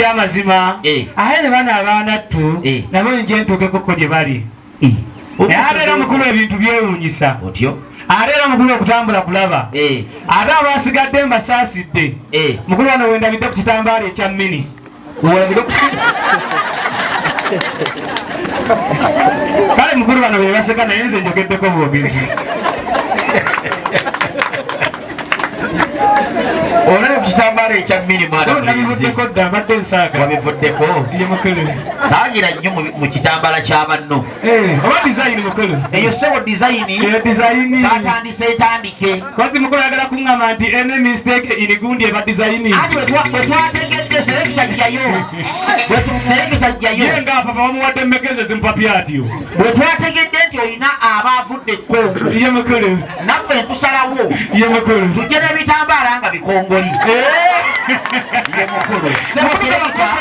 Ekyamazima Eh. ate ne bano abaanattu Eh. nabo nje ntuukekoko gye bali, naye ate era mukulu ebintu byewuunyisa. Otyo. Ate era mukulu okutambula kulaba. Ate abasigadde mbasaasidde. Mukulu, wano wendabidde ku kitambaala ekya mini. Kale mukulu, bano be baseka, naye nze njogeddeko bwogezi. Olabye ku kitambaala ekya mini, mwana mulenzi? Nabivuddeko dda, mbadde nsaaga. Wabivuddeko? Ye mukulu. Saagira nnyo mu kitambaala kya banno. Eh, oba design, mukulu. Eyo sebo design. Eyo design. Batandise etandike. Kozi mukulu ayagala kuŋŋamba nti any mistake in gundi eba design. Anti bwe twategedde selector jjayo. Selector jjayo. Ye nga papa bamuwadde mmekeze zimupapya atyo. Bwe twategedde nti olina abaavudde e Kongo, Ye mukulu. naffe ntusalawo Ye mukulu. tujje n'ebitambaala nga bikongoli. Ye mukulu, sebo selector.